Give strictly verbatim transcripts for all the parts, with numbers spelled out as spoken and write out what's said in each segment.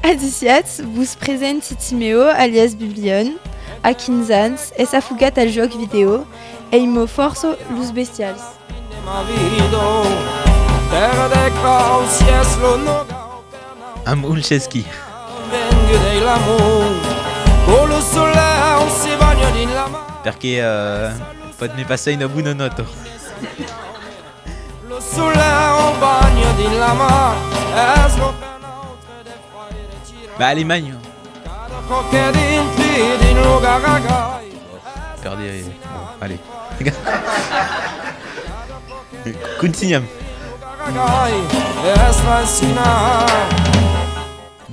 Adissiatz, vos presenti Timeo, alias Biblion. A quinze ans, es afogat al jòc vidèo e aima fòrça los bestials. Amb Olszewski. Perque, euh, pòt me passar una bona nòta. Bah, Alemanha. Per dire, bon, allez. Continuem.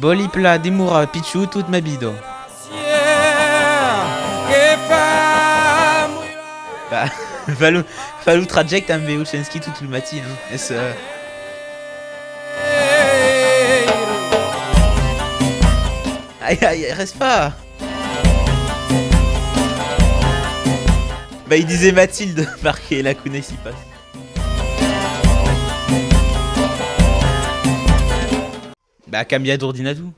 Vòli plan demorar pichon tot ma vida. Bah, fa lo, fa lo trajècte amb Olszewski tot lo matin, hein. Es, euh, ai, ai, res fa. Bah, i dise Matilde, perque la coneissi pas. Bah, cambiar d'ordinator.